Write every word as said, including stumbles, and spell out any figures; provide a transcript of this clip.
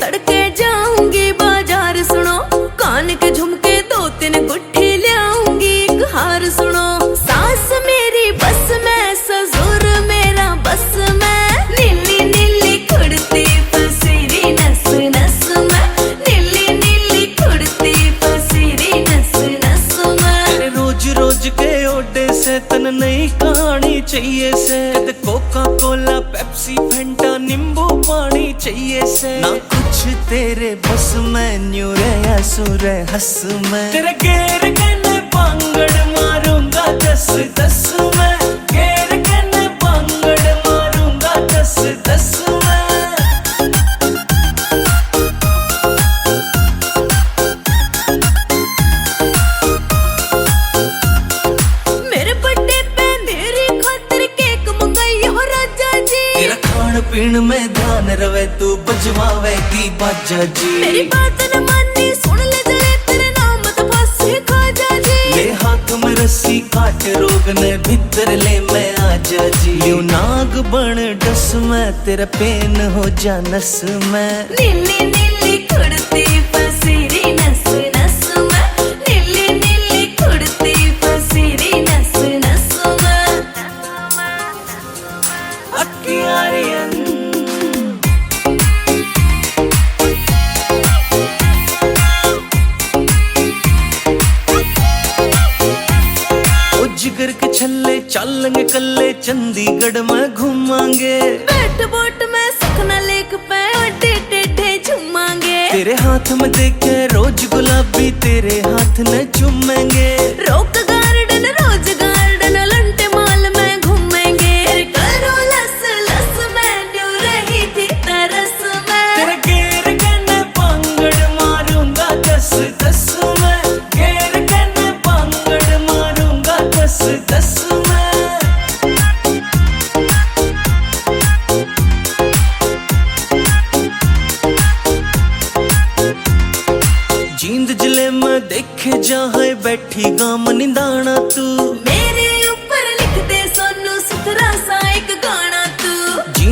तड़के जाऊंगी बाजार सुनो, कान के झुमके दो तीन गुट्ठी ल्याऊंगी एक हार सुनो। सास मेरी बस में, ससुर मेरा बस में, नीली नीली कुर्ती पसीरी नस नस में, नीली नीली कुर्ती पसीरी नस नस में। तेरे रोज रोज के ओडे से तन नहीं कहानी चाहिए से, कद कोका कोला, पेप्सी, फैंटा, नींबू पानी चाहिए से। ना कुछ तेरे बस में, न्यू रह सुर हस में। तेरे गेर कने पांगड़ मारूंगा दस दस में, गेर कने पांगड़ मारूंगा दस दस में। मेरे बर्थडे पे मेरी खातिर केक मंगाई हो राजा जी। तेरा खान पीन में ध्यान रवे, तू बजवावेगी बाजा जी। मेरी बात न मानी, सुन ले जले, तेरे नाम तो फांसी खाजा जी। ले हाथ में रस्सी काट, रोग ने भीतर ले मैं आजा जी। यू नाग बन डस में, तेरा पेन हो जा नस में। नीली नीली कुर्ती पसीरी नस नस में, नीली नीली कुर्ती पसीरी नस नस में। अक्कियारियन। ओ जिगर के छल्ले, चालेंगे कल्ले, चंडीगढ़ में घूमांगे। बैठ बोट में सुखना लेक पे, टेढ़े टेढ़े झूमांगे। तेरे हाथ में देखे रोज गुलाबी, तेरे हाथ ने चूमेंगे। रॉक गार्डन, रोज गार्डन, लंटे मॉल में घूमेंगे। तेरे करो लस लस में, न्यू रही थी तरस में। तेरे गेर कने पांगड़ मारूंगा दस दस में, गेर कने पांगड़ मारूंगा दस दस में। जींद जिले में देखे जा है बैठी गाम निंदाना तू। मेरी